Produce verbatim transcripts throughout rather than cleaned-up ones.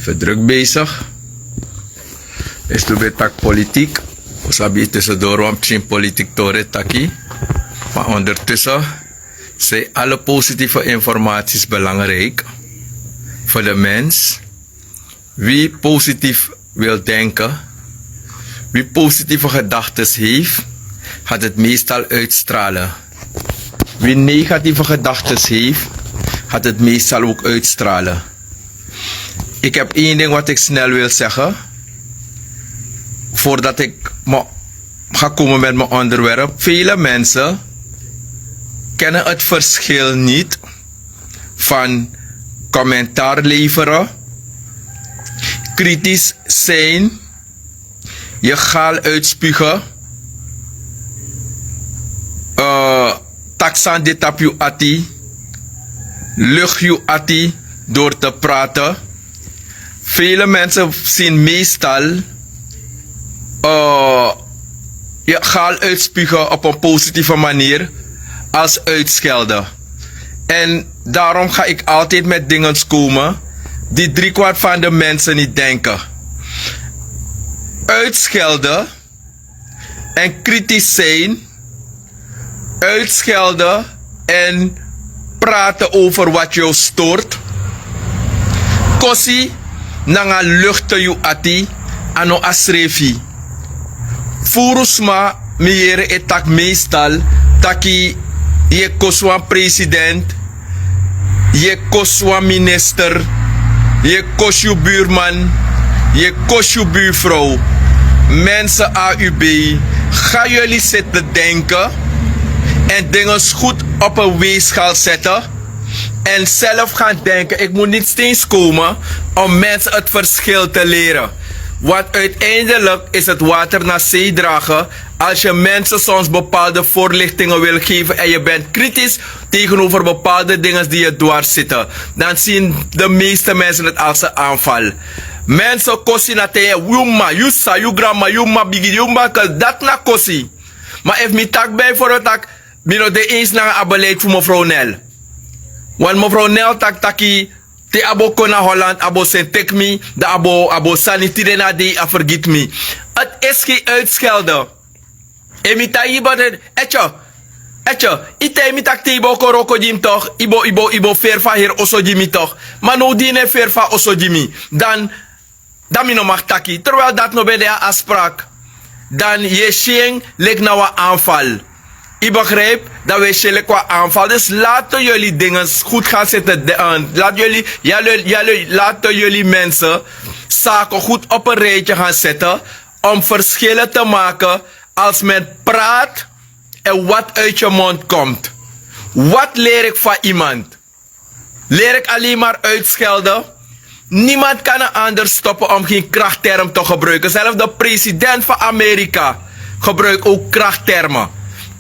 Verdruk bezig. Is tu ben tak politik. Sabi tussen door wan psin politik tore taki. Maar ondertussen zijn alle positieve informaties belangrijk voor de mens. Wie positief wil denken, wie positieve gedachten heeft, gaat het meestal uitstralen. Wie negatieve gedachten heeft, gaat het meestal ook uitstralen. Ik heb één ding wat ik snel wil zeggen, voordat ik me ga komen met mijn onderwerp. Vele mensen kennen het verschil niet van commentaar leveren, kritisch zijn, je gaal uitspugen, eh, taksan dit op je ati, lucht je ati door te praten. Vele mensen zien meestal eh, je gaal uitspugen op een positieve manier als uitschelden. En daarom ga ik altijd met dingen komen die driekwart van de mensen niet denken. Uitschelden en kritisch zijn, uitschelden en praten over wat jou stoort. Kosi nanga luchten yu ati, a no a srefi. Furu sma, mi yere e taki meestal taki yu e kosi wan president, yu e kosi wan minister, yu e kosi yu buurman, yu e kosi yu buurvrouw. Mensen, A U B, ga jullie zitten denken en dingen goed op een weegschaal zetten en zelf gaan denken. Ik moet niet steeds komen om mensen het verschil te leren. Want uiteindelijk is het water naar zee dragen. Als je mensen soms bepaalde voorlichtingen wil geven en je bent kritisch tegenover bepaalde dingen die je dwars zitten, dan zien de meeste mensen het als een aanval. Mensen kosi na te, yu mma, yu sa, yu grandma, yu mma bigi, yu mma kel, dat na kosi. Maar efu mi taki bijvoorbeeld taki mi no de eens nanga a beleid fu mevrouw Nel. Want mevrouw Nel taki taki te a bo kon na Holland, a bo seni teki mi, dan a bo, a bo sani tide na dei, a vergiet mi. Het is geen uitschelden. En mi taigi yu, but etyo, etyo, yu taigi mi taki te yu bo kon wroko gi mi toch, yu bo, yu bo, yu bo feri fu a heri oso gi mi toch. Maar now di yu no e feri fu a oso gi mi, dan, dan mi no mag taki. Terwijl dat no ben de a afspraak. Dan yu e si en leki na wan aanval. Yu begrijpt? Dan wi e si en leki wan aanval. Dus laten jullie dingen goed gaan zitten. De, eh, laat jullie, jullie, jullie, laten jullie mensen zaken goed op een rijtje gaan zetten om verschillen te maken als men praat en wat uit je mond komt. Wat leer ik van iemand? Leer ik alleen maar uitschelden? Niemand kan een ander stoppen om geen krachtterm te gebruiken. Zelfs de president van Amerika gebruikt ook krachttermen.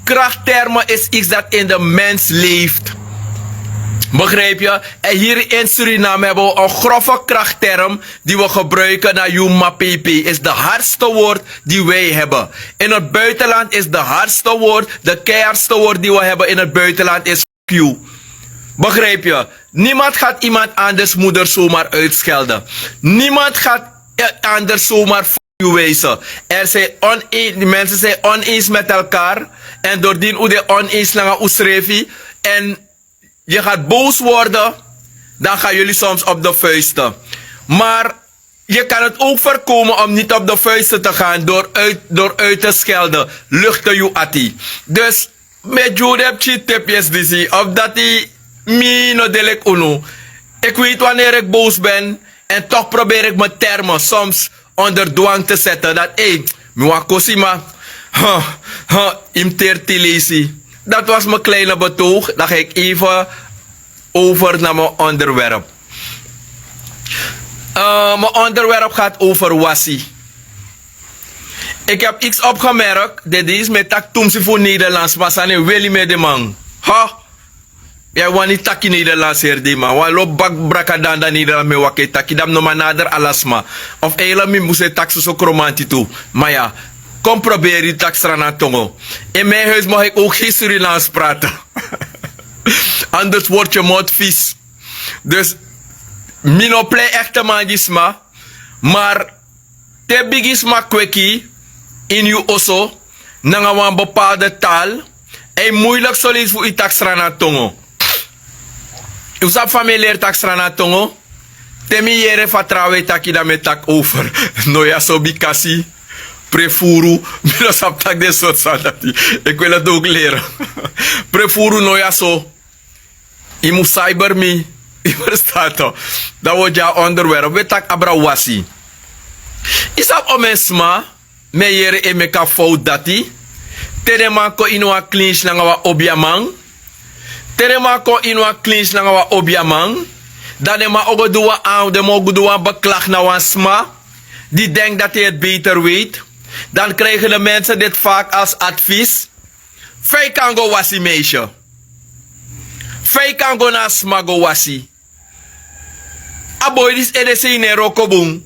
Krachttermen is iets dat in de mens leeft. Begrijp je? En hier in Suriname hebben we een grove krachtterm die we gebruiken naar Yuma P P. Is de hardste woord die wij hebben. In het buitenland is de hardste woord, de keihardste woord die we hebben in het buitenland is fuck you. Begrijp je? Niemand gaat iemand anders moeder zomaar uitschelden. Niemand gaat, eh, anders zomaar fuck you wijzen. Er zijn one-, die mensen zijn oneens met elkaar. En doordien u de oneens langer u schrijft en je gaat boos worden, dan gaan jullie soms op de vuisten. Maar je kan het ook voorkomen om niet op de vuisten te gaan door uit, door uit te schelden, luchten yu ati. Dus met Jodep chi tip yes disi, omdat hij mi no delik unu. Ik weet wanneer ik boos ben en toch probeer ik mijn termen soms onder dwang te zetten. Dat, hé, mi wan kosi ma, ha, ha, im terti lesi. Dat was mijn kleine betoog. Dan ga ik even over naar mijn onderwerp. Eh, mijn onderwerp gaat over wasi. Ik heb iets opgemerkt. Dit is met tak tumsi fu Nederlands, maar sani weli met de man. Ha? Ja, wani taki Nederlands hier, die man. Wan lo bak braka dan dan Nederlands me wake taki. Dan no man nader alasma. Of eilen mi muse tak so so kromanti tu. Maar ja, kom proberen die tak strana tongo. In mijn huis mag ik ook geen Surinaams praten. Anders wordt je mond vies. Dus Mi no plei ekte man gi sma. Mar te bigisma kweki ini yu oso nanga wan bepaalde taal, e muilik solisi fu yu taki srana tongo. Yu sabi fa mi e leri taki srana tongo? Te mi yere fa trawan e taki dan mi e taki over. No ya so bikasi. Prefuru. Mi no sabi taki den sortu sani dati. Ekwele doki leri. Prefuru no ya so. Yu mus cyber mi. Yu verstato. Dan wi o gi a onderwerp wi e taki abra wasi. Yu sabi omen sma mi e yere e meki a fowtu dati. Te den man kon ini wan klinsi nanga wan obiaman. Te den man kon ini wan klinsi nanga wan obiaman, dan den man o go du wan an den man o go du wan beklagi na wan sma di denki dati yu e beter weiti. Dan krigi de mense diti faki alsi advis. Fa yu kan go wasi meisi? Fa yu kan go na a sma go wasi? A boi disi ede sei no e wroko bun.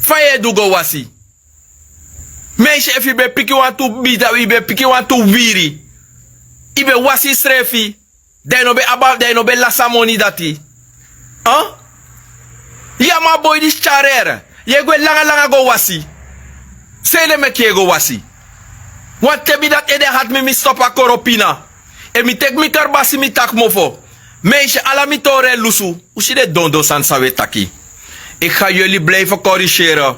Fa yu e du go wasi? Meisi efu yu ben piki wantu bida yu ben piki wantu wiri, yu ben wasi yusrefi, dan yu no ben abi a dan yu no ben lasi a moni dati. Yu a man boi disi tyari ere. Yu e gwe langa langa go wasi. San ede meki yu e go wasi? Wanten mi dati ede hati mi mi stopu a koropina. Efu mi teki mi karbasi mi taki mofo. Meisi ala mi tori e lusu. Un si den dondon sani san un e taki. Iki ga yuli blife korisere.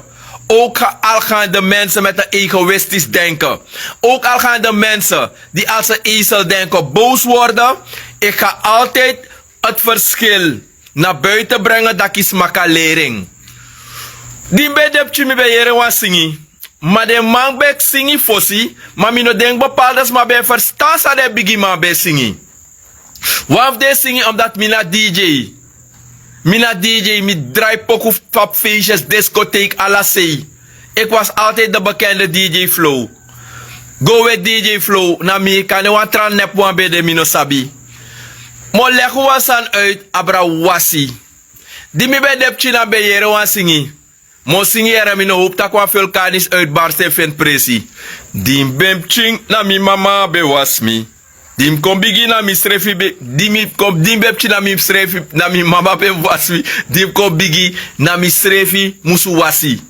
Ouk ga algaande mense met en egoistisch denken. Ouk algaande mense di als en ezel denken boos worden. Iki ga altijd het verschil na buiten brengen daki sma kan leri en. Di mi ben de pikin mi ben yere wan singi. Ma den man ben singi fosi. Ma mi no denki bepalde sma ben ferstan san den bigiman ben singi. Wan fu den singi omdati mi na dj. Mi na dj mi drai poku fu abi feistes diskoteik ala sei. Eki wasi altidi de bekende dj flow. Go we dj flow na mi kande wan tra nepi wan ben de mi no sabi. Mi o legi wan sani uiti abra wasi. Di mi ben de pikin na mi ben yere wan singi. Mi o singi yere mi no howpu tak' wan fulkanis uitbarsi e feni presi. Di mi ben pikin na mi mama ben wasi mi. Di mi kon bigi na mi srefi ben di mi kon di mi ben pikin na mi srefi na mi mama ben wasi mi. Di mi kon bigi na mi srefi musu wasi.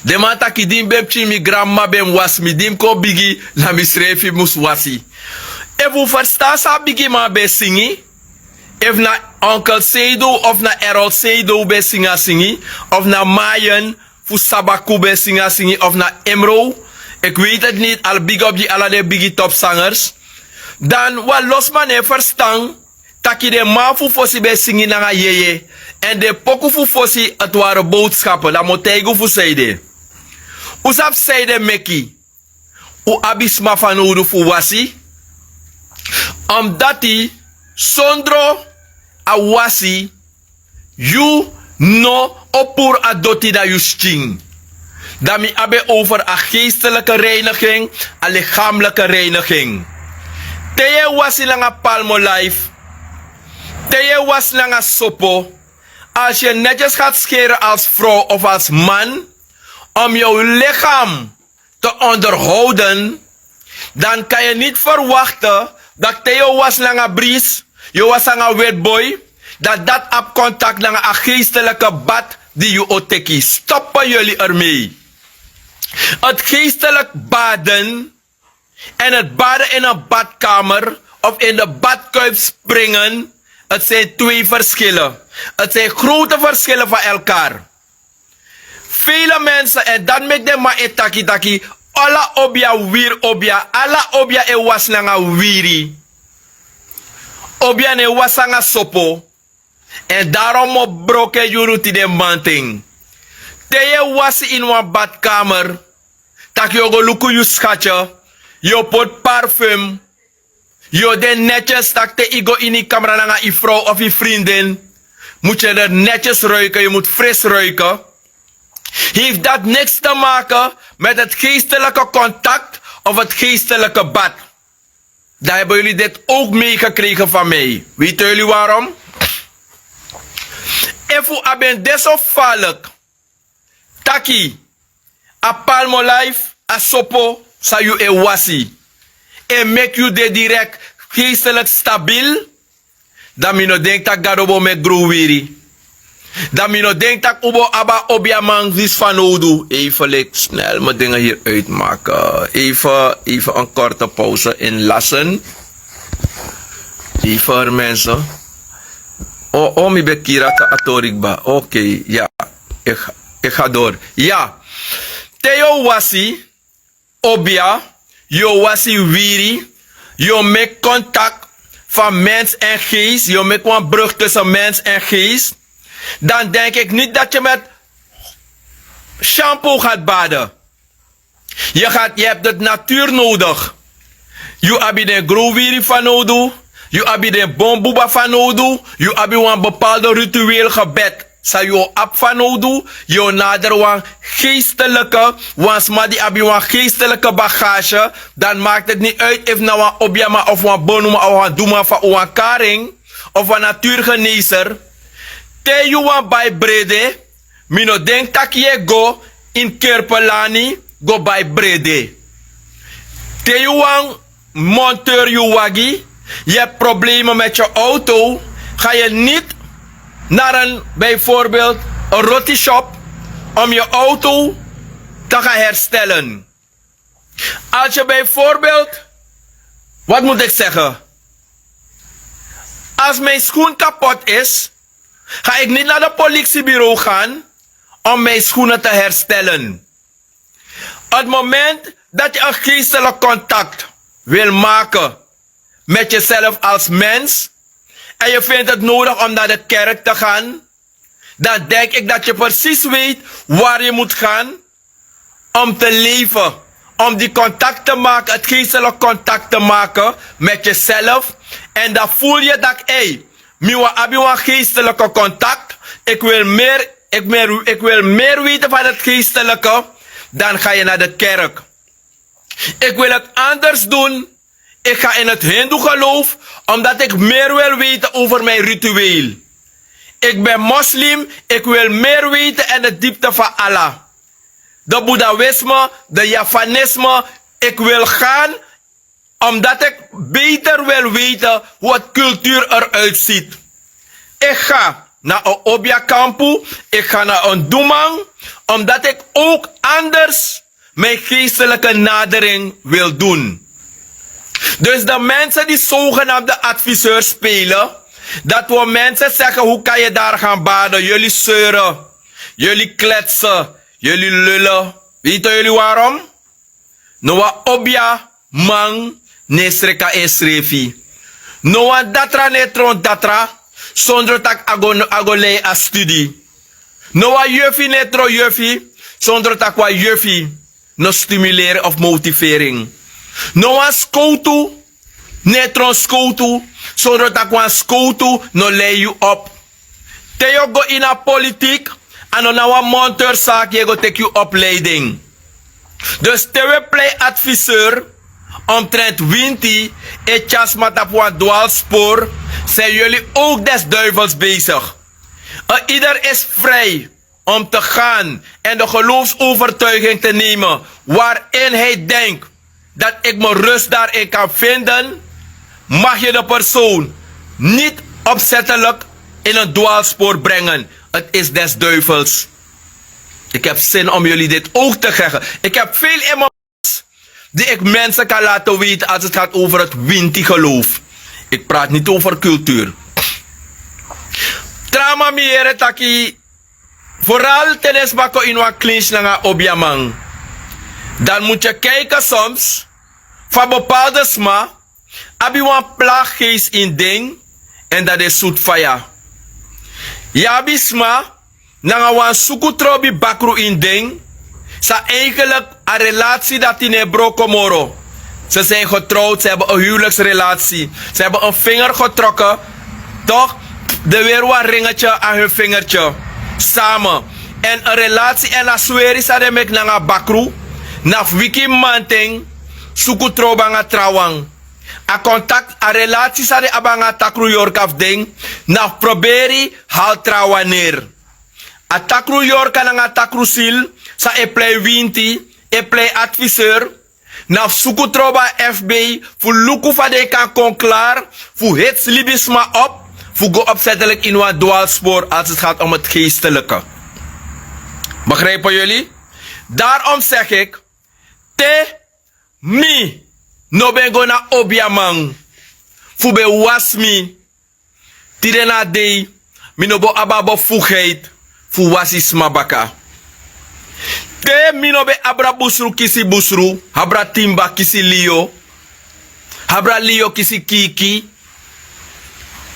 Den man taki di mi ben pikin mi granmama ben wasi mi di mi kon bigi na mi srefi musu wasi. Efu un ferstan san a bigiman ben singi, efu na onkel seidu of na erol seidu un ben singi a singi, of na mayen fu sabaku ben singi a singi of na emro. Eki weiti eti niti ala bigi opi gi ala den bigi topu sangers. Dan wan lo sma no e ferstan taki den man fu fosi ben singi nanga yeye. Èn den poku fu fosi eti wari bowtskapu dan mi o taigi un fu san ede. Un sabi san ede meki un abi sma fanowdu fu wasi. Omdati sondro a wasi yu no o puru a doti na yu skin. Dan mi abi en over a geestelike reiniging, a likamlike reiniging. Te yu e wasi nanga palmolife, te yu e wasi nanga sopo, als yu e netyes gati skere als frow of als man om yu lichaam te onderhouden, dan kan yu niti ferwakte dati te yu o wasi nanga bris, yu o wasi nanga weti boi, dati dati abi kontakti nanga a geestelike bad di yu o teki stopu yuli ermei. Eti geesteliki baden èn eti baden ini en badkamer of ini de badkuipi springen. Eti sin twe ferskile. Eti sin grote ferskile fan elkari. Fele mense èn dati meki den man e taki taki ala obia wiri obia ala obia e wasi nanga wiri. Obia no e wasi nanga sopo. Èn darom mi o broko en yuru tide manten. Te yu e wasi ini wan badkamer tak' yu o go luku yu skatye, yu o poti parfum, yu o de netyes tak' te yu go ini yu kamra nanga yu frow of yu frindin, mus yu de netyes ruike yu mus fris ruike. Heifti dati niks te make met heti geestelike kontakti of heti geestelike bad. Dan hebi yuli diti owk mei gekregen fan mi. Weiti yuli warom? Efu a ben de so falik taki a palmolife a sopo san yu e wasi e meki yu de direkt geestelik stabil. Dan mi no denki tak' gado bo meki gron wiri. Dan mi no denki tak' un bo abi a obiaman disi fanowdu. Even leki snel mi dinge hiri uitmaki. Even even en korte pause inlasen. Even heri mense. O o mi ben kiri a tori kba. Okei ya. Eki ga dori ya. Te yu o wasi obia, yu o wasi wiri, yu o meki kontakti fan mens èn geest, yu o meki wan brug tussen mens èn geest, dan denk iki niti dati yu meti shampoo gati bade. Yu gati yu hebi dati naturu nodigi. Yu abi den gron wiri fanowdu. Yu abi den bon buba fanowdu. Yu abi wan bepalde ritueel gebed san yu o abi fanowdu. Yu o naderi wan geestelike, wan sma di abi wan geestelike bagage. Dan maki dati niti uit efu na wan obiaman of wan bonuman of wan duman fa un wani kari en, of wan naturgeneser. Te yu wani bai brede, mi no denki tak' yu e go ini kerpelani go bai brede. Te yu wani monteur yu wagi, yu hebi probleme meti yu auto, ga yu niti nari en bijvoorbeeld en roti shop om yu auto te ga herstelen. Als yu bijvoorbeeld, wat mutu eki segi, als mi skoen kapot is, ga eki niti na de poliksibiro gan om mi skoene te herstelen. Op moment dati yu en geesteliki kontakti wil maki meti yuselfi als mens, èn yu findi eti nodigi om na de kerki te gan, dan denk iki dati yu presis weiti wari yu mutu gan om te lefi, om di kontakti te maki eti geesteliki kontakti te maki meti yuselfi. Èn dan fulu yu daki ei, mi wani abi wan geesteliki kontakti. Iki wil meri iki wil meri weiti fan dati geesteliki. Dan ga yu na de kerki. Iki wil eti anders dun. Iki ga ini eti hindu geloof, omdati iki meri wil weiti over mi ritueel. Iki ben moslim. Iki wil meri weiti èn de dipte fan ala, de budawisme, de javanisme. Iki wil gan omdati iki beter wil weiti, hu eti kulturu er uitsiti. Iki ga na en obiakampu. Iki ga na en duman, omdati iki owk anders mi geesteliki nadering wil dun. Dus de mensen di sogenamde adviseurs spelen, dati wi o mensen segi hu kan yu dari gan bade yuli seure, yuli kletse, yuli lulle. Weiti yuli warom? No wan obiaman no e sreka ensrefi. No wan datra no e tron datra sondro tak' a go lei a studi. No wan yufi no e tron yufi sondro tak' wan yufi no stimuleri of motiveri en. No wan skowtu no e tron skowtu sondro tak' wan skowtu no lei yu op. Te yu o go ini a politik, a no na wan monteur saki yu e go teki yu opleiding. Dus te wi e plei adviseur omtrenti winti, e tyari sma tapu wan dwalspor, sen yuli owk desduivels besigi. En ieder is vrij om te gan en de geloofsovertuiging te nemen waarin hij denk dat ik me rust daarin kan vinden, mag je de persoon niet opzettelijk in een dwaalspoor brengen. Het is des duivels. Ik heb zin om jullie dit ook te zeggen. Ik heb veel in mijn die ik mensen kan laten weten als het gaat over het winti geloof. Ik praat niet over cultuur. Trauma mi yere taki, vooral te den sma kon ini wan klinsi nanga obiaman, dan mus yu kaiki soms fa bepaalde sma abi wan plaggeest ini den, èn dati de sutu faya. Yu abi sma nanga wan suku trobi bakru ini den, san eigenlik a relasi dati no e broko moro. Se sin getrouwd se heben en huweliksrelasi, se heben en vinger getrokken. Tok', den weri wan ringeti na hun vingerti. Same èn en relasi èn a sweri san den meki nanga bakru, na fu wiki mamanten suku trobi nanga trawan. A kontakti a relasi san den abi nanga a takru yorka fu den, na fu proberi hali trawan neri. A takru yorka nanga a takru sil san e plei winti, e plei adviseur, na fu suku trobi a fb fu luku fa den kan kon klari fu hitsi libisma op, fu go opzettelijk in wan dwaalspoor als het gaat om het geestelijke. Begrijpen jullie? Daarom zeg ik, te mi no ben go na obiaman fu ben wasi mi, tide na dei mi no bo abi a bevoegheid fu wasi sma baka. Te mi no ben abra busru kisi busru, abra timba kisi liyo, abra liyo kisi kiki.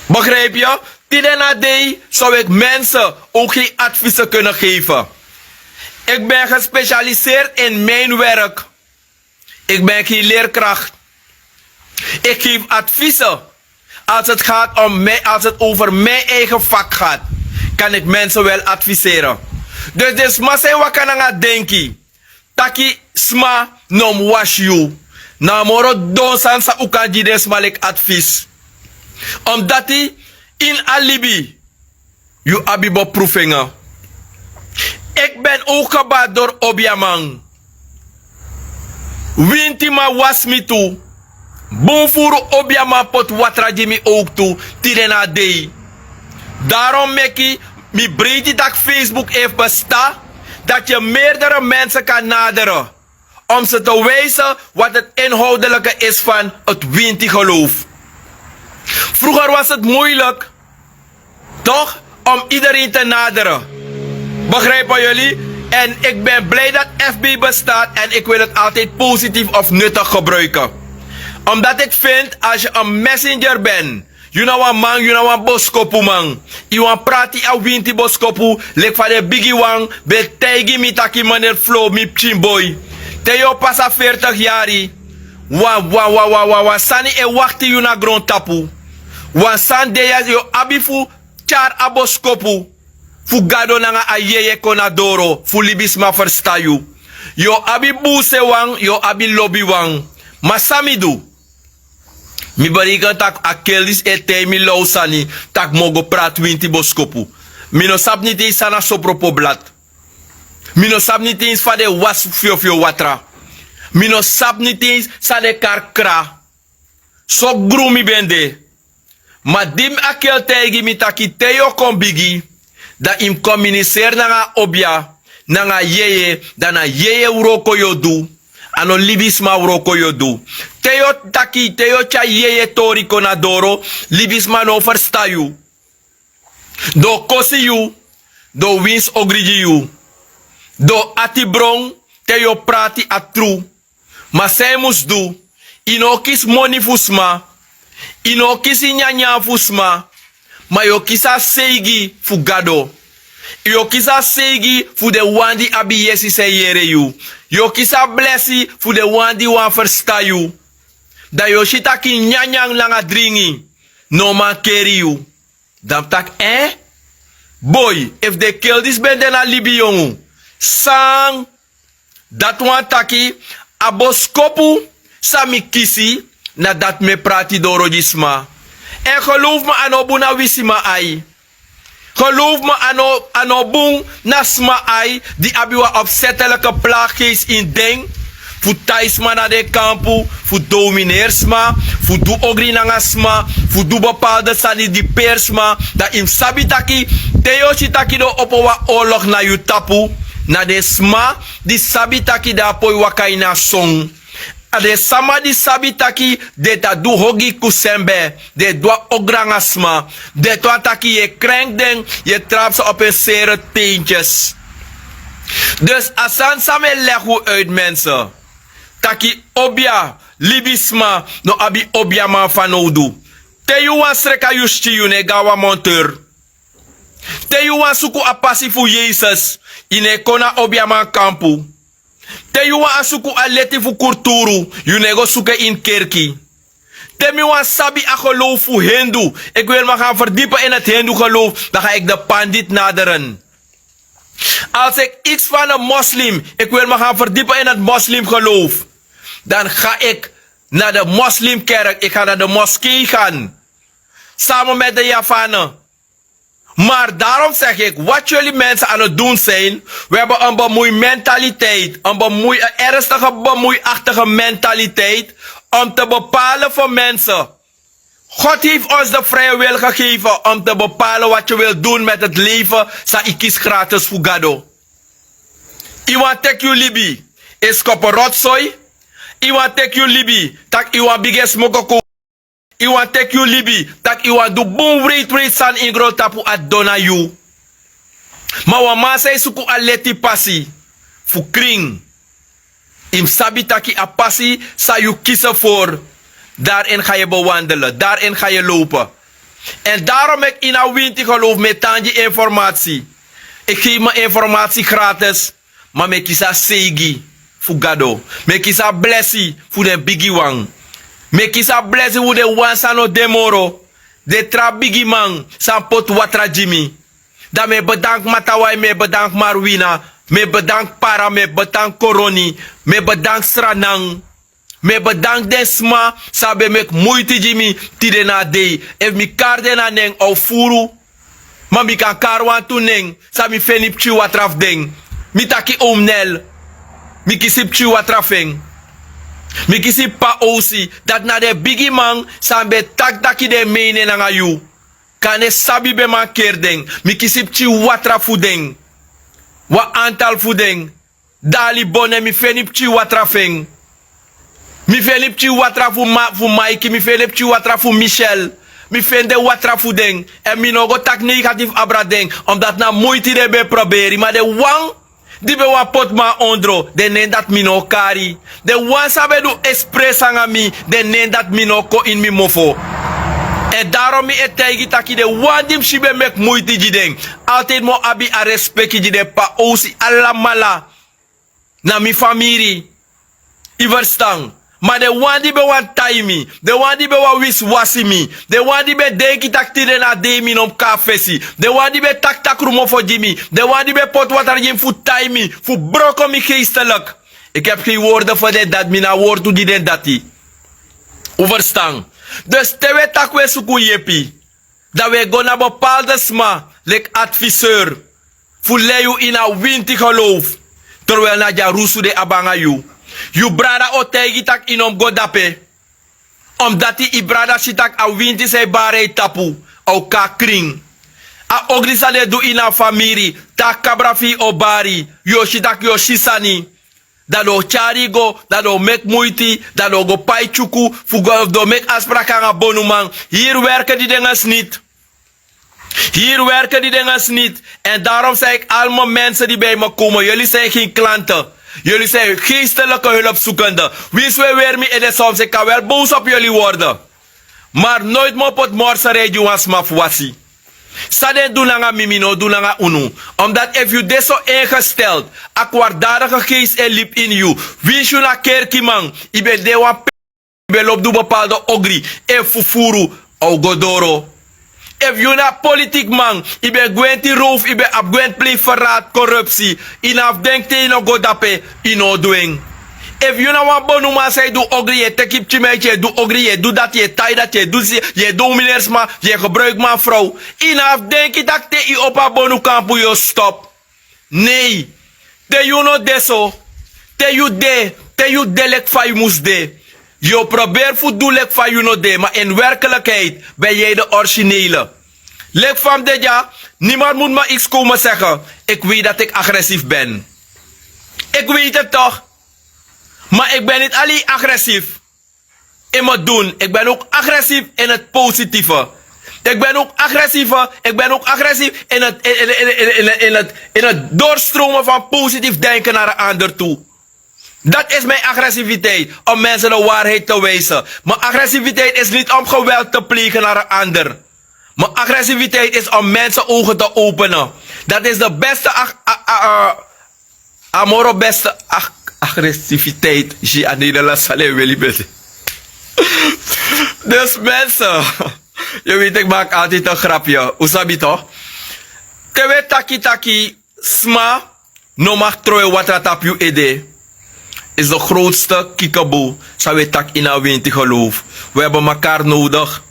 Begrijp je? Tide na dei zou ik mensen ook geen adviezen kunnen geven. Ik ben gespecialiseerd in mijn werk. Ik ben geen leerkracht. Ik geef adviezen. Als het gaat om mij, als het over mijn eigen vak gaat, kan ik mensen wel adviseren. Dus de sma san e waka nanga denki taki sma no mus wasi yu, na a moro don sani san un kan gi den sma leki advies. Omdat yu in a libi yu abi beproefingen. Ik ben ook gebaat door obiaman. Wintiman wasi mi tu. Bun furu obiaman poti watra gi mi ook tu, tide na dei. Daarom meki mi breiti taki Facebook heeft bestaan, dat je meerdere mensen kan naderen om ze te wijzen wat het inhoudelijke is van het winti geloof. Vroeger was het moeilijk, toch, om iedereen te naderen. Begrijpen jullie? En ik ben blij dat F B bestaat en ik wil het altijd positief of nuttig gebruiken. Omdat ik vind, als je een messenger bent, yu na wan man, yu na wan boskopuman. Yu wan prati a winti boskopu, leki fa den bigiwan ben taigi mi taki: meneer Flo, mi pikin boi, te yu o pasa veertig yari, wan, wan, wan, wan, wan, wan sani e wakti yu na grontapu. Wan sani de ya, yu o abi fu tyari a boskopu fu Gado nanga a yeye kon na doro fu libisma ferstan yu. Yu o abi bun sewan, yu o abi lobiwan. Ma san mi du? Mi bereken tak' a kel disi e taigi mi law sani, tak' mi o go prati winti boskopu. Mi no sabi niti san na sopropo blad. Mi no sabi niti fa den e wasi fyofyo watra. Mi no sabi niti san den e kari kra. So gru mi ben de. Ma di mi a kel taigi mi taki te yu o kon bigi, dan yu mus kominiseri nanga a obia, nanga a yeye, dan na yeye wroko yu o du. A no libisma wroko yu o du. Te yu o taki, te yu o tyari yeye tori kon na doro, libisma no o ferstan yu. Den o kosi yu, den o winsi ogri gi yu. Den o ati bron te yu o prati a tru. Ma san yu mus du, yu no o kisi moni fu sma, yu no o kisi nyanyan fu sma, ma yu o kisi a seigi fu Gado. Yu o kisi a seigi fu den wan di abi yesi san e yere yu. Yu o kisi a blesi fu den wan di wani ferstan yu. Dan yu o si taki nyanyan nanga dringi no o mankeri yu. Dan mi taki, eh? Boi, efu den kel disi ben de na libi yongu, san? Dati wani taki, a boskopu san mi kisi, na dati mi e prati doro gi sma. Èn geloof mi, a no bun na wi sma ai. Geloof mi, a no, a no bun na sma ai di abi wan opzettelijke plaaggeest in den, fu tai sma na den kampu, fu domineri sma, fu du ogri nanga sma, fu du bepaalde sani di peri sma. Dan yu mus sabi taki, te yu o si taki den o opo wan oorlog na yu tapu, na den sma di sabi taki den á poi waka ini a son. A den sama di sabi taki den ta du ogri kusembe, den du a ogri nanga sma, den tu a taki yu e krenk den, yu e trapu san op en sere teentyes. Dus a sani san mi e legi un uit, mensen, taki obia, libisma no abi obiaman fanowdu. Te yu wani sreka yu skin, yu no e go na wan monteur. Te yu wani suku a pasi fu Yesus, yu no e kon na obiaman kampu. Te yu wani suku a leti fu kulturu, yu no e go suku en ini kerki. Te mi wani sabi a geloof fu Hindu, ik wil me gaan verdiepen in het Hindoegeloof, dan ga ik de pandit naderen. Als ik iets van een moslim, ik wil me gaan verdiepen in het moslimgeloof, dan ga ik naar de moslimkerk, ik ga naar de moskee gaan, samen met de Javanen. Maar daarom zeg ik, wat jullie mensen aan het doen zijn, we hebben een bemoeimentaliteit, een bemoei-, een ernstige bemoeiachtige mentaliteit om te bepalen voor mensen God heeft ons de vrije wil gegeven om te bepalen wat je wilt doen met het leven san yu kisi gratis fu Gado. Yu wani teki yu libi, e skopo rotsoi. Yu wani teki yu libi tak' yu wani bigin e smoko kow. Yu wani teki yu libi tak' yu wani du bun wreiti wreiti sani ini grontapu, a didon na yu. Ma wan man san e suku a leti pasi fu krin, yu mus sabi tak' a pasi san yu kisi ervoor, dari en ga yu bewandelen, dari en ga yu lowpu. Èn darom meki ini a winti gelowfu mi e tan gi informasi. Eki gefi mi informasi gratis. Ma mi e kisi a seigi fu Gado. Mi e kisi a blesi fu den bigiwan. Mi e kisi a blesi fu den wan san no de moro. Den tra bigiman san poti watra gi mi. Dan mi e bedanki Matawai, mi e bedanki Marwina, mi e bedanki Para, mi e bedanki Koroni, mi e bedanki Sranan. Mi e bedanki den sma san ben meki muiti gi mi tide na a dei. Efu mi kari den na nen a o furu. Ma mi kan kari wantu nen san mi feni pikin watra fu den. Mi taki Omnel. Mi kisi pikin watra fu en. Mi kisi p'pa Owsi. Dati na den bigiman san ben taki taki den meini en nanga yu. Kande sabi ben mankeri den. Mi kisi pikin watra fu den. Wan antal fu den. Dali Bone, mi feni pikin watra fu en. Mi feni pikin watra fu Maiki, mi feni pikin watra fu Michel. Mi feni den watra fu den. Èn mi no o go taki negatifu abra den. Omdati na muiti den ben e proberi. Ma den wan di ben wani poti mi na ondro, den nen dati mi no o kari. Den wan san ben du espresi nanga mi, den nen dati mi no o kon ini mi mofo. Èn darom mi e taigi taki den wan di mi si ben meki muiti gi den, altide mi o abi a respeki gi den, p'pa Owsi, alamala na mi famiri. Yu ferstan? Ma den wan di ben wani tai mi, den wan di ben wani wisiwasi mi, den wan di ben denki tak' tide na a dei mi no mus kon na fesi, den wan di ben taki takru mofo gi mi, den wan di ben poti watra gi mi fu tai mi, fu broko mi geisteliki. Eki abi gen wortu fu den dati, mi no abi wortu gi den dati. Un ferstan? Dus te un e taki un e suku yepi, dan un e go na bepaalde sma leki adviseur fu lei yu ini a winti gelowfu. Terwijli na dyarusu den abi nanga yu. Yu brada o taigi tak' yu no mus go dape. Omdati yu brada si tak' a winti san e bari na yu tapu, a o kon na krin. A ogri san den du ini a famiri, te a kabra fu yu o bari, yu o si tak' yu o si sani. Dan den o tyari yu go, dan den o meki muiti, dan den o go pai tyuku fu go, den o meki afspraki nanga bonuman. Hiri werke di de nanga sniti. Hiri werke di de nanga sniti. Èn darom san eki alma mensen di bij mi komen, yuli zijn geen klante. Yuli zijn geestelijke hulpzoekende. Winsi un e weri mi ede soms, eki kan wel boos op yuli worden. Maar nooit mi o poti morserij gi wan sma fu wasi. San den du nanga mi, mi no o du nanga unu. Omdati efu yu de so ingesteld, a kwartdarige geest e libi ini yu. Winsi yu na kerkiman, yu ben de wan pe, yu ben lobi du bepaalde ogri, en fufuru, a o go doro. Efu yu na politikman, yu ben gwenti rowfu, yu ben abi gwenti plei ferrati, korupsi, yu no abi denki te yu no go dape, yu no o du en. Efu yu na wan bonuman san e du ogri, yu e teki yu pikin meiti, yu e du ogri, yu e du dati, yu e tai dati, yu e du disi, yu e du uminersma, yu e gebruiki manfrow, yu no abi denki tak' te yu opo a bonukampu yu o stop. Nei. Te yu no de so, te yu de, te yu de leki fa yu mus de, yu o proberi fu du leki fa yu no de, ma in werkelijkheid ben jij de originele. Leki fa mi de dya, niemand moet me iets komen zeggen. Ik weet dat ik agressief ben. Ik weet het toch. Maar ik ben niet alleen agressief in mijn doen. Ik ben ook agressief in het positieve. Ik ben ook agressief, ik ben ook agressief in het, in, in, in, in, in het, in het doorstromen van positief denken naar een ander toe. Dat is mijn agressiviteit, om mensen de waarheid te wijzen. Mijn agressiviteit is niet om geweld te plegen naar een ander. Mijn agressiviteit is om mensen ogen te openen. Dat is de beste ag- a- a- a- a moro beste ag- agressiviteit. Zie, a Nederlands sale weli beste. Dus mensen, je weet, ik maak altijd een grapje. Un sabi toch? Te un e taki taki sma no mag trowe watra tapu yu ede, is de grootste kiekeboe san un e taki ini a winti geloof. We hebben elkaar nodig.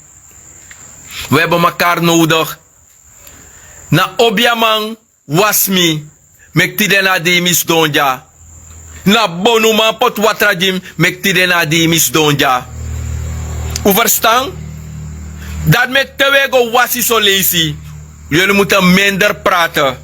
We hebben elkaar nodig. Na obiaman wasi mi, meki tide na a dei mi sidon dya. Na bonuman poti watra gi mi, meki tide na a dei mi sidon dya. Un ferstan? Dati meki te wi e go wasi soleisi, yuli mutu minder prate.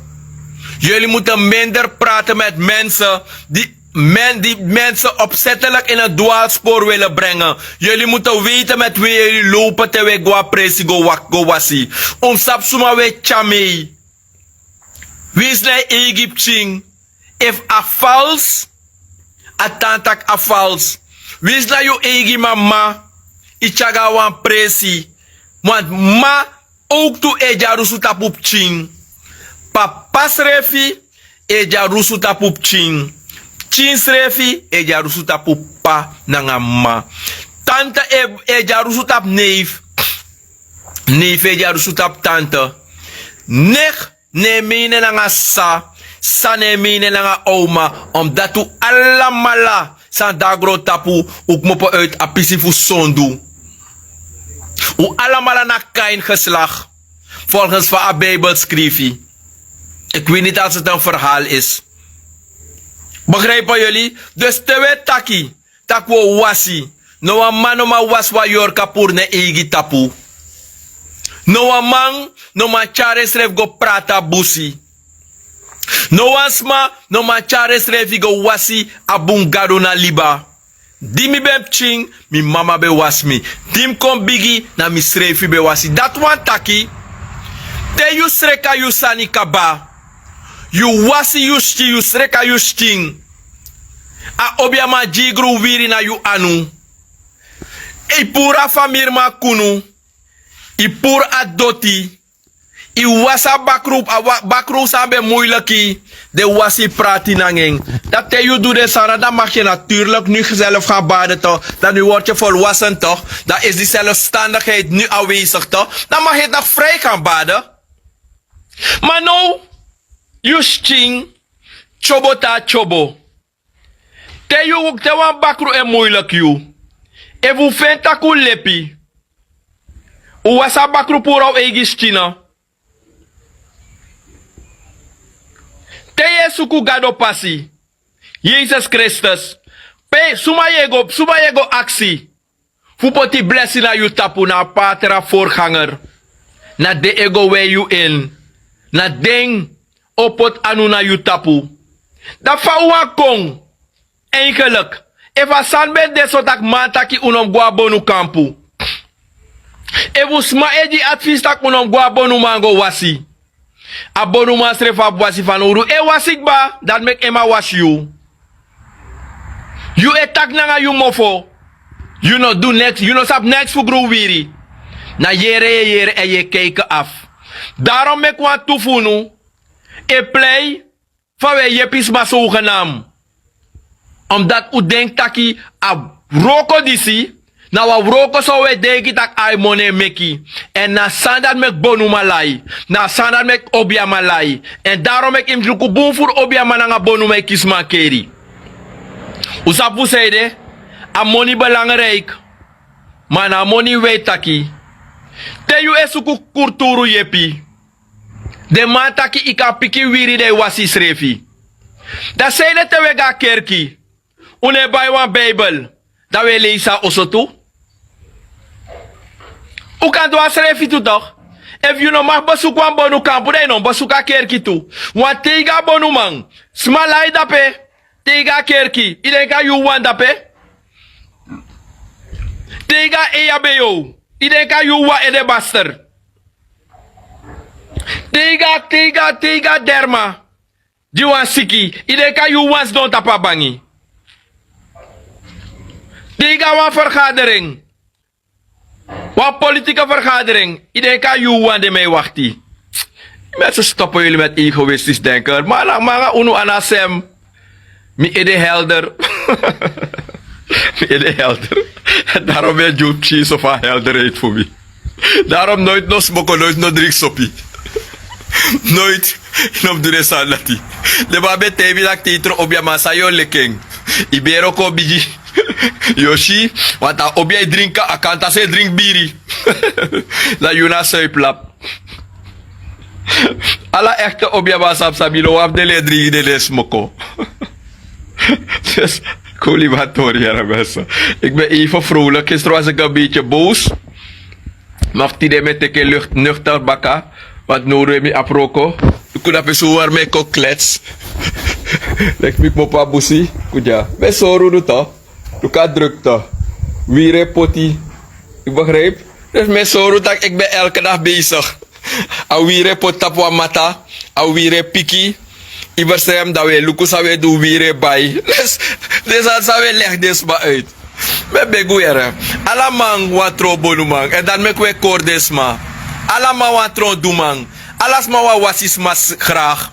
Yuli mutu minder prate meti mense di men di mense opsetelik ini en dwalspori wili brengen. Yuli mutu weiti meti wi yuli lowpu te wi e go na presi go wasi. Un mus sabi suma wi e tyari mei. Winsi na yu eigi pikin, efu a falsi, a tan taki a falsi. Winsi na yu eigi mama, yu tyari go na wan presi. Wantu mama owktu e dyarusu tapu pikin. Papa srefi e dyarusu tapu pikin. Pikin srefi e dyarusu tapu papa nanga mama. Tante e dyarusu tapu neifi. Neifi e dyarusu tapu tante. Nek ne mene nanga sa. Sa ne mene nanga oma. Omdati un alamala san de na grontapu, un kmopo uiti a pisi fu sondu. Un alamala na kain geslak. Folgens fa a bijbel skrifi. Iki wini talsi ten ferhal isi. Begrijpen yuli? Dus te wi e taki tak' wi o wasi. No wan man no man wasi wan yorka puru na en eigi tapu. No wan man no man tyari ensrefi go prati na busi. No wan sma no man tyari ensrefi go wasi. A bun gadu na liba. Di mi ben pikin, mi mama ben wasi mi. Di mi kon bigi, na misrefi ben wasi. Dati wani taki, te yu sreka yu sani kaba, yu wasi yu skin, yu sreka yu skin, a obiaman gi yu gron wiri na yu anu. Yu puru a famiriman kunu. Yu puru a doti. Yu wasi a bakru, a bakru san a ben muiliki. Den wasi yu prati nanga en. Dan te yu du den sani dan magi yu naturlik nu zelf gan bade to. Dan nu word yu volwasen to. Dan isi di selfstandigheid nu anwesigi to. Dan magi yu dan fri gan bade. Ma now yu skin tyobo te a tyobo. Te yu te wan bakru e muiliki yu, efu un feni tak' un lepi, un wasi a bakru puru na un eigi skin. Te yu e suku gado pasi, yesus kristus, pe suma yu e go suma yu e go aksi fu poti blesi na yu tapu na a patra forganger. Na den e go wei yu en. Na den o poti anu na yu tapu. Dan fa un wani kon? Eigenlik, efu a sani ben de so tak' man taki un no mus go na bonukampu, efu sma e gi advis tak' un no mus go na bonuman go wasi, a bonuman srefi abi wasi fanowdu. E wasi kba, dati meki en man wasi yu. Yu e taki nanga yu mofo. Yu no du neks, yu no sabi neks fu gron wiri. Na yere yu e yere èn yu e kaiki afu. Darom meki wantu fu unu e plei fa un e yepi sma sogenam. Omdati un denki taki a wroko disi na wan wroko san un e denki tak' ai moni e meki. Èn na a sani dati meki bonuman lai. Na a sani dati meki obiaman lai. Èn darom meki yu mus luku bun furu obiaman nanga bonuman e kisi mankeri. Un sabi fu san ede? A moni belangriki. Ma na a moni wi e taki. Te yu e suku kurturu yepi, den man taki yu kan piki wiri dan yu wasi yusrefi. Dan sanede te un e go na kerki? Un no e bai wan bibel dan un e leisi na oso tu? Un kan du a srefi tu tok'. Efu yu no man besuku wan bonukampu dan yu no mus besuku a kerki tu. Wan te yu go na bonuman, sma lai dape. Te yu go na kerki yu denki a yu wawan dape. Te yu go na eyabeyow yu denki a yu wawan edebaster. Te yu go na te yu go na te yu go na derma gi wan siki yu denki a yu wawan sidon tapu a bangi. Te yu go na wan fergaderen, wan politike fergaderen, yu denki a yu wawan de mi e wakti. Yu mesi stopo yuli meti egoistis denker ma a nanga unu ana sem. Mi ede helder. Mi ede helder. Darom mi e gi un pikin so fu a helderheid fu mi. Darom noiti no smoko noiti no dringi sopi. Noiti. Yu no mus du den sani dati. Den man ben taigi mi tak' te yu tron obi a man san yu o leki en. Yu beri o kon bigi. Yu o si. Wantu a obi a e dringi a kantaso e dringi biri. Dan yu na a suiplap. Ala ekte obi a man sabi sabi no wan fu den ledri yu den den smoko. Koli man tori yara mesa. Iki ben even frowlik gisteren was iki en beitye boos. Ma fu tide mi e teki en nuchter baka. Want now du e mi abi wroko. Luku na pe so wari mi e kon klets. Leki mi kmopo a busi. Kudya mi e sori unu to. Luku a drukte. Wiri e poti. Yu begrijp? Dus mi e sori unu tak' eki ben elke dag besigi. A wiri e poti tapu wan mata. A wiri e piki. Yu bestrem dan wi e luku san wi e du wiri e bai. Dus den sani san wi e legi den sma uit. Mi e begi unu yere. Ala man wani tron bonuman èn dati meki wi e kori den sma. Ala man wani tron duman. Ala sma wani wasi sma gragi.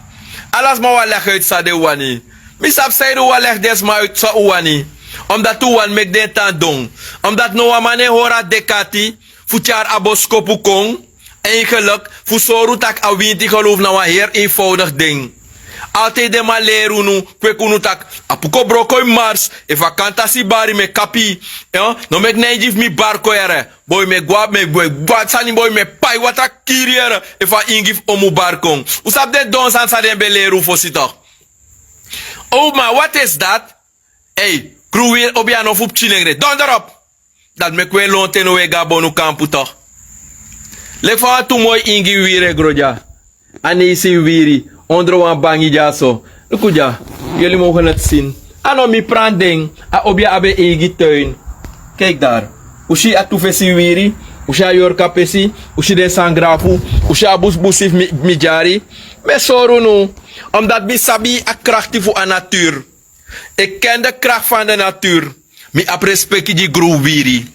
Ala sma wani legi uit san den wani. Mi sabi sanede un wani legi den sma uit san un wani. Omdati un wani meki den tan don. Omdati no wan man no e hori a dek'ati fu tyari a boskopu kon. Eigenlik fu sori un tak' a winti gelowfu na wan heri einfowdigi den. Altide den man leri unu, kweki unu tak' a puko broko ini mars. Efu a kantasi bari mi e kapi yu. No meki na en gi fu mi bari kon yere. Boi mi e gwa mi e gwa sani boi mi e pai watra kiri yere. Efu a ingi fu omu bari kon un sabi den don sani san den ben leri un fosi tok. O ma wati esi dati? Ei, kru wiri obi a no fu pikinengre dondro. Dati meki un e lonten no un e go na bonu kampu tok. Leki fa wantu moi ingi wiri e gro dya. A neisi wiri ondro wan bangi dyaso. Luku dya. Yuli mogen neti sini. A no mi pran den. A obi a abi en eigi tuin. Keki dari. Un si a tu fesi wiri. Un si a yorka pesi. Un si den sangrafu. Un si a busbusi fu mi dyari. Mi e sori unu. Omdati mi sabi a krakti fu a naturu. Eki ken de krakti fan de naturu. Mi abi respeki gi gru wiri.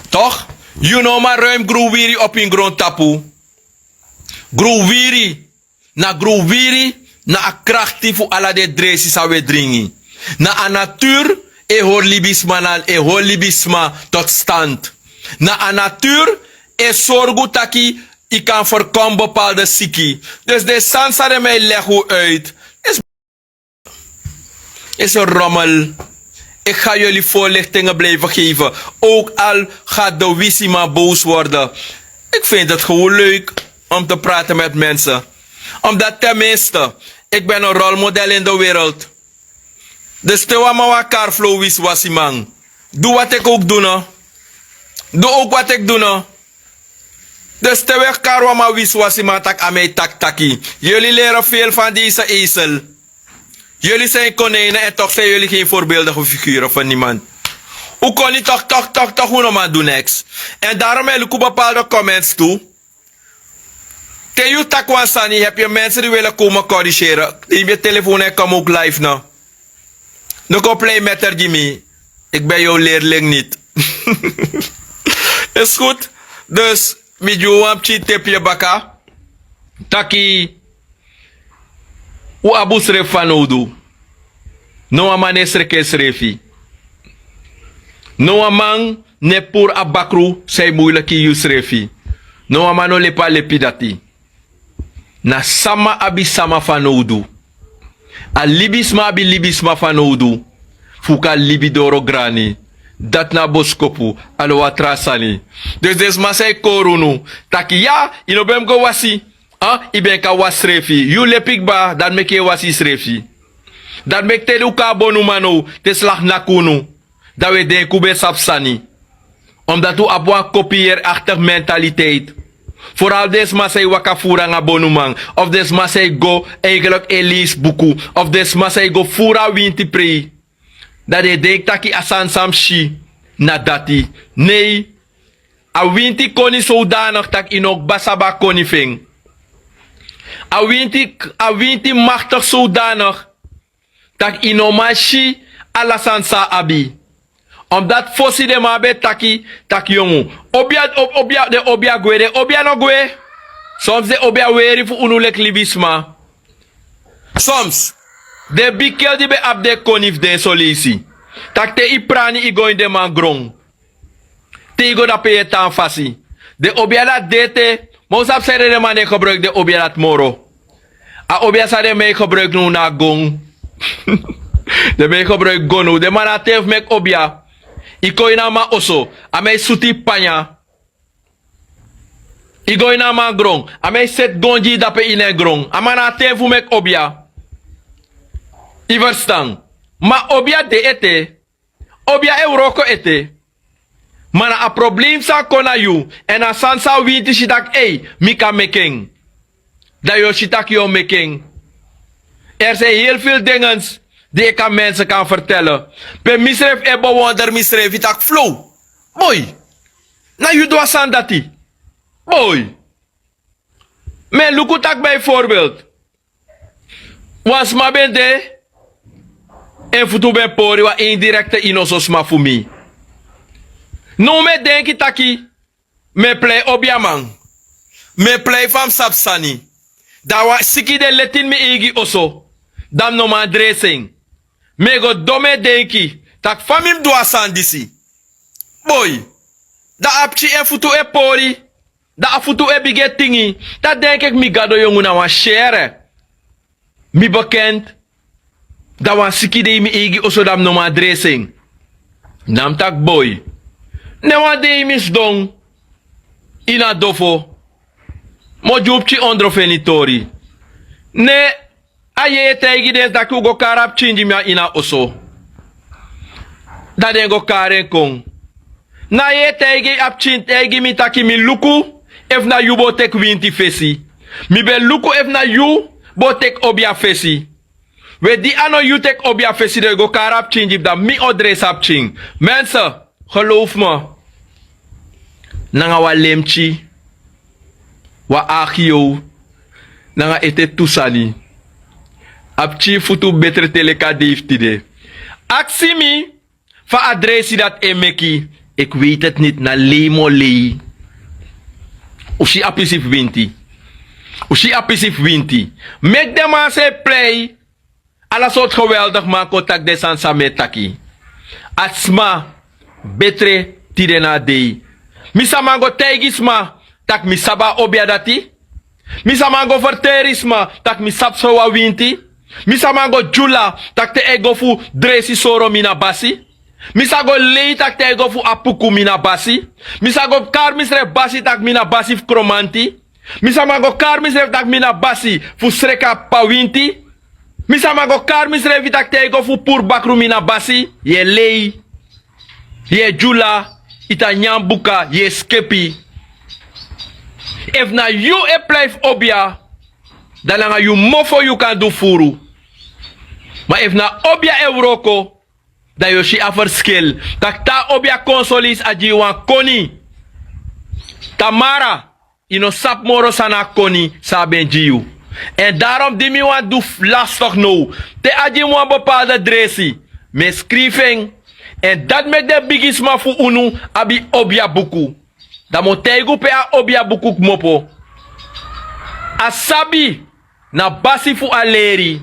Tok'? Yu no man ruim gru wiri opo ini grontapu. Gru wiri. Na gru wiri na a krakti fu ala den dresi san wi e dringi. Na a naturu e hori libisma na e hori libisma. Tot stand. Na a naturu e sorgu taki yu kan ferkomi bepalde siki. Dus den sani san den mi e legi un uit. Isi romel. Eki ga yuli forliktingen blifi gefi. Ouk al gati de wisiman bowsi worden. Eki findi dati gewon leuk om te praten meti mensi. Omdati ten minste eki ben en rolmodel ini de wereld. Dus te wan man wan kari flow wisiwasiman, du wati eki ouk du no. Du ouk wati eki du no. Dus te wi e kari wan man wisiwasiman tak' a mi e taki taki. Yuli leri feel fan disi eisel. Yuli san en koneinen èn tok' san yuli gen forbeeldige figure fu niman. Un koni tok' tok' tok' tok' un no man du neks. Èn darom e luku bepalde koments tu. Te yu taki wan sani hebi yu mensi di wele komo korisere. Yu mi e telefoon e komo ouk life no. No kon plei meter gi mi. Eki ben yu o leri leki niti. Isi gudu. Dus mi gi un wan pikin tepi e baka taki un abi un srefi fanowdu. No wan man no e sreki ensrefi. No wan man no e puru a bakru san e muiliki yu srefi. No wan man no lepi a lepi dati. Na sama abi sama fanowdu. A libisma abi libisma fanowdu fu un kan libi doro grani. Dati na a boskopu. A no wan tra sani. Dus den sma san e kori unu taki ya yu no ben mus go wasi. Yu ben kan wasi srefi yu lepi kba dati meki yu e wasi yusrefi. Dati meki te den un kon na bonuman now te slagi naki unu dan un e denki un ben sabi sani. Omdati un abi wan kopiyeri aktigi mentaliteit. Foral den sma san e waka furu nanga bonuman of den sma san e go eigenlik e leisi buku of den sma san e go furu a winti prei. Dan den e denki taki a sani san mi si na dati. Nei. A winti koni sowdanigi tak' yu no kba sabi a koni fu en. A winti a winti maktigi sowdanigi tak' yu no man si ala sani san a abi. Omdati fosi den man ben taki tak' yongu obia den obia gwe den obia no gwe. Soms den obia weri fu unu leki libisma. Soms den bigi kel di ben abi den koni fu den soleisi tak' te yu prani yu go ini den man gron. Te yu go dape yu e tan fasi. Den obia dati de ete. Ma un sabi sanede den man no e gebruiki den obia dati moro. A obia san den man e gebruiki now na a gon. Den man e gebruiki gon now den man na a ten fu meki obia. Yu kon ini a man oso a man e sutu yu panya. Yu go ini a man gron a man e seti gon gi yu dape ini en gron a man na a ten fu meki obia. Yu ferstan? Ma obia de ete. Obia e wroko ete. Ma na a probleem san kon na yu, èn a sani san a winti si tak' ei, mi kan meki en. Dan yu o si tak' yu o meki en. Er sen heel vel dingens di eki a mense kan fertele, pe misrefi e bewonder misrefi tak' flow. Boi, na yu du a sani dati. Boi, mi e luku tak' bijvoorbeeld wan sma ben de, en futu ben pori wan indirekte ini oso sma fu mi. Now mi e denki taki, mi e plei obiaman, mi e plei fa mi sabi sani. Dan wan siki de leti ini mi eigi oso, dan mi no man dresi en. Mi e go don mi e denki tak' fa mi mus du a sani disi. Boi, dan a pikin en futu e pori, dan a futu e bigin e tingi. Dan denki eki mi gado yongu na wan sere, mi bekend, dan wan siki de ini mi eigi oso dan mi no man dresi en. Dan mi taki boi, ne wan dei mi sidon ini a dofo, mi o gi un pikin ondro feni tori. Ne a yeye taigi den taki un go kari a pikin gi mi a ini a oso. Dan den go kari en kon. Na a yeye taigi a pikin taigi mi taki mi luku efu na yu bo teki winti fesi. Mi ben luku efu na yu bo teki obia fesi. We di a no yu teki obia fesi dan yu go kari a pikin gi mi dan mi o dresi a pikin. Mense, geloof mi. Nanga wan lemki, wan agio, nanga ete tu sani. A pikin futu betre te leki a dei fu tide. Aksi mi fa a dresi dati e meki. Eki weiti eti niti na lei mi o lei. Un si a pisi fu winti. Un si a pisi fu winti. Meki den man san e plei ala sortu geweldig man kon taki den sani san mi e taki. A sma betre tide na a dei. Mi sa man go taigi sma tak' mi sabi a obia dati. Mi sa man go ferteri sma tak' mi sabi sortu wan winti. Mi sa man go dyula tak' te a e go fu dresi soro mi na basi. Mi sa go lei tak' te a e go fu apuku mi na basi. Mi sa go kari misrefi basi tak' mi na basi fu kromanti. Mi sa man go kari misrefi tak' mi na basi fu sreka p'pa winti. Mi sa man go kari misrefi tak' te a e go fu puru bakru mi na basi. Yu e lei, yu e dyula, yu tan nyan buka, yu e skepi. Efu na yu e plei fu obia, dan nanga yu mofo yu kan du furu. Ma efu na obia e wroko, dan yu o si a ferskil. Tak' te a obia kon soleisi a gi yu wan koni, tamara yu no sabi moro san na a koni san a ben gi yu. Èn darom di mi wani du lastik now, te a gi mi wan bepalde dresi, mi e skrifi en. Èn dati meki den bigisma fu unu abi obiabuku. Dan mi o taigi un pe a obiabuku kmopo. A sabi na basi fu a leri.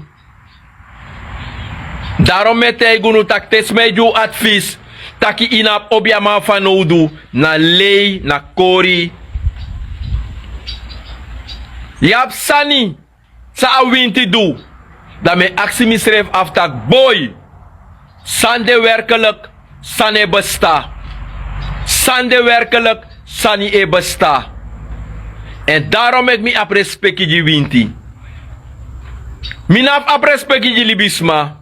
Darom mi e taigi unu tak' te sma e gi un advis, taki yu no abi obiaman fanowdu, na lei, na kori. Yu abi sani san a winti du. Dan mi e aksi misrefi afu tak' boi, san de werkelik, san e besta? San de werkelik, san e besta? Èn darom meki mi abi respeki gi winti. Mi no abi respeki gi libisma.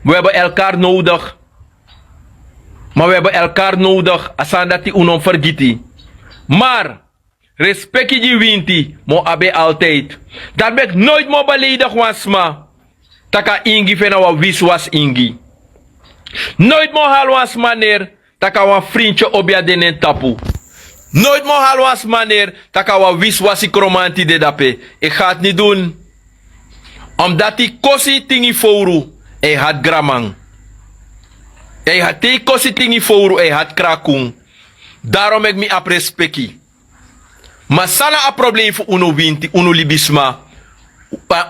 We ben elkari nowdigi. Ma we ben elkari nowdigi, a sani dati un no mus fergiti. Mar respeki gi winti mi o abi en altijdi. Dati meki noiti mi o beleidigi wan sma tak' a ingi fu en na wan wisiwasi ingi. Noiti mi o hali wan sma neri tak' a wan frinti obi a de na en tapu. Noiti mi o hali wan sma neri tak' a wan wisiwasi kromanti de dape. E gati ni dun. Omdati kosi tingi fowru e hati graman. E hati kosi tingi fowru e hati krakun. Darom meki mi abi respeki. Ma san na a problem fu unu winti, unu libisma?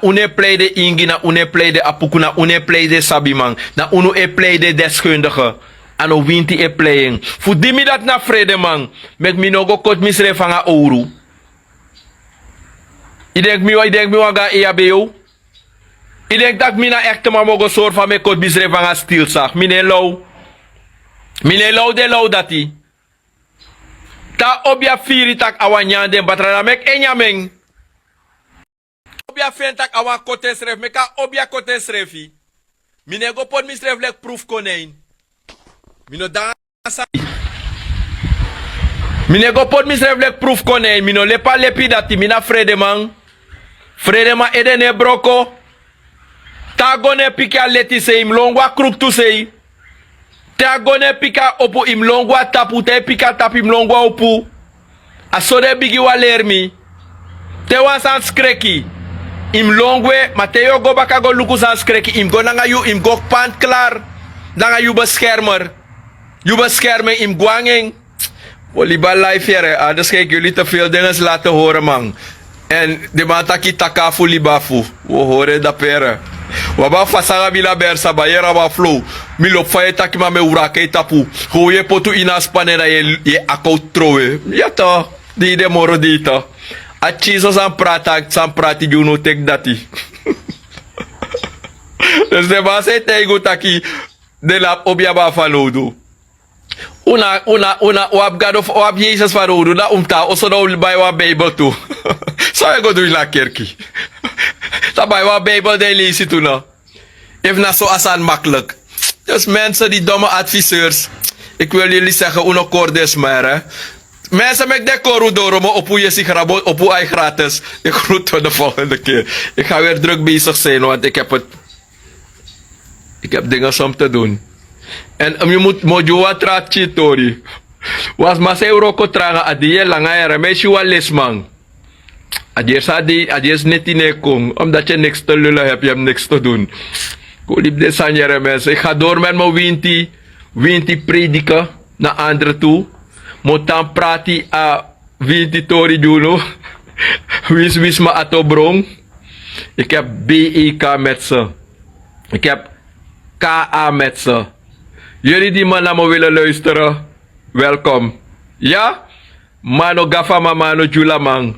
Unu e plei den ingi, na unu e plei den apuku, na unu e plei den sabiman, na unu e plei den deskundige. A no winti e plei en. Fu di mi dati na fredeman, meki mi no go koti misrefi nanga owru. Yu denki mi wan, yu denki mi wan go na ei a beo? Yu denki tak' mi na ekteman mi o go sori fa mi e koti misrefi nanga stilsaki? Mi no e low. Mi no e low den low dati. Te a obia firi tak' a wani nyan den batra, dan meki en nyan mi en. Obia feni tak' a wani koti ensrefi, meki a obia koti ensrefi. Mi no e go poti misrefi leki prufu konein. Mi no dansa. Mi no e go poti misrefi leki prufu kon na en. Mi no lepi a lepi dati. Mi na fredeman. Fredeman ede no e broko. Te a go no e piki a leti sei, yu mus lon go a kruktu sei. Te a go no e piki a opu, yu mus lon go a tapu. Te yu piki a tapu, yu mus lon go a opu. A so den bigi wan leri mi. Te wan sani skreki, yu mus lon gwe. Ma te yu o go baka go luku sani skreki, yu mus go nanga yu, yu mus go panti klari nanga yu beskermer. Yu beskermer, yu mus go nanga en. Wi o libi a life yere, anders ga yu te veel dinges laten horen man. Èn den man taki taki a fu libi a fu. Wi o hori en dape yere. Wi abi a fasi nanga mi na Bersaba yere, a man flow. Mi lobi fa yu e taki, ma mi e wraki yu tapu. How yu e poti unu ini a span, dan yu e akowtu trowe. Ya to. Dei de moro dei to. A tyinso san prati, san prati gi unu, teki dati. Dus den man san e taigi unu taki den no abi obiaman fanowdu. Un na, un na, un na, un abi Gado, un abi Yesus fanowdu, dan un mus tan na oso, dan un bai wan Bijbel tu. San un e go du ini a kerki? Dan bai wan Bijbel dan yu leisi tu no. Efu na so a sani makkelijk. Dus mensen, die domme adviseurs, ik wil jullie zeggen, un no kori den sma yere. Mensen, meki den kori un doro, ma opo un yesi, opo un ai gratis. Ik groet tot de volgende keer. Ik ga weer druk bezig zijn, want ik heb het Ik heb dingen soms te doen. En mi mus, mi o gi wan tra pikin tori. Wan sma san e wroko tranga, a dei e langa yere, mi e si wan lesiman. A di e sa dei, a di e si neti no e kon. Omdat je niks te lullen hebt, je hebt niks te doen. Kon libi den sani yere, mensen. Ik ga door met mijn winti, winti prediken naar anderen toe. Mi o tan prati a winti tori gi unu. Winsi wi sma, Atobron. Ik heb B E K met ze. Ik heb K A met ze. Jullie die me naar me willen luisteren, welkom. Ya? Mano Gafa, ma Mano Djula man.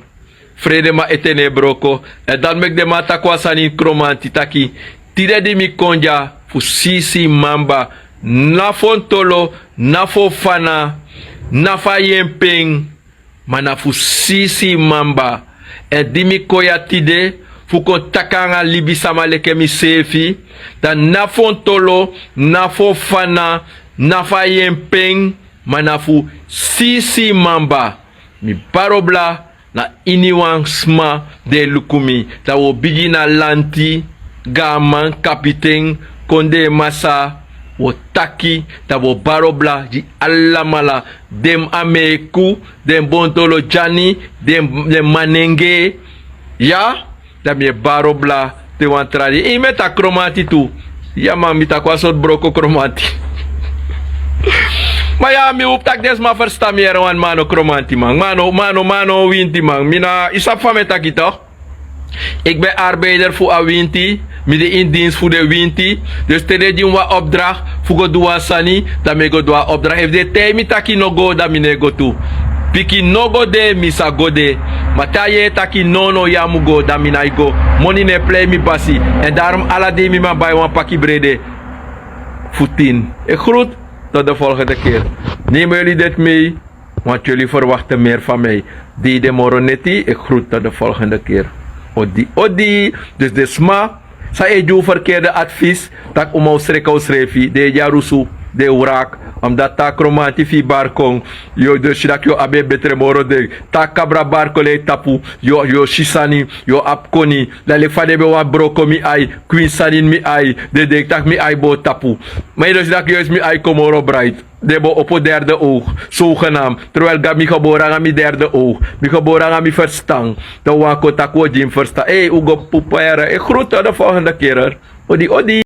Fredeman ete no e broko. Èn dati meki den man taki wan sani ini Kromanti taki: tide di mi kon dya fu sisi mamba, na fu ontolo, na fu ofana, na fu a yenpen, ma na fu sisi mamba. Èn di mi kon ya tide fu kon taki nanga libisama leki miseefi, dan na fu ontolo, na fu ofana, na fu a yenpen, ma na fu sisi mamba. Mi bari obla na iniwan sma di e luku mi. Dan wi o bigin na lanti, gaaman, kapiten, kondee masaa, wi o taki, dan wi o bari obla gi alamala. Den Ameeku, den Bontolo Dyani, den, den Manenge. Ya? Dan mi e bari obla te wan tra dei. Ei, mi e taki Kromanti tu. Ya man, mi taki wan sortu broko Kromanti. Ma ya, mi hopi taki den sma ferstan mi yere, wan Mano Kromanti man. Mano, Mano, Mano Winti man. Mi na, yu sabi fa mi e taki toch? Ik ben arbeider fu a winti. Mi de in dienst fu den winti. Dus te den gi mi wan opdracht fu go du wan sani, dan mi e go du a opdracht. Efu den e taigi mi taki no go, dan mi no e go tu. Pikin no go de, mi sa go de. Ma te a yere taki no, no, yu á mu go, dan mi nái go. Moni no e plei mi basi. En daarom ala dei mi man bai wan paki brede fu tin. Ik groet tot de volgende keer. Neem jullie dit mee, want jullie verwachten meer van mij. Dei de moro neti, ik groet tot de volgende keer. Odi, odi. Dus den sma san e gi un verkeerde advies, taki un man o sreki unsrefi, den e gi arusu, den e wraki. Omdat te a Kromanti fu yu bari kon, yu o, dus yu si taki yu o abi en betre moro dei. Te a kabra bari kon na yu tapu, yu o, yu o si sani, yu o abi koni. Dan leki fa den ben wani broko mi ai, kwin sani ini mi ai, den denki taki mi ai bo tapu. Ma yu o si taki yu o si mi ai kon moro bright. Den bo opo derde oog, zogenaamd. Terwijl Gado, mi gebore nanga mi derde oog. Mi gebore nanga mi ferstan. Dan wan kon taki un o gi mi ferstan. Ei, un go pupu yere. Ik groet tot de volgende keer. Odi, odi.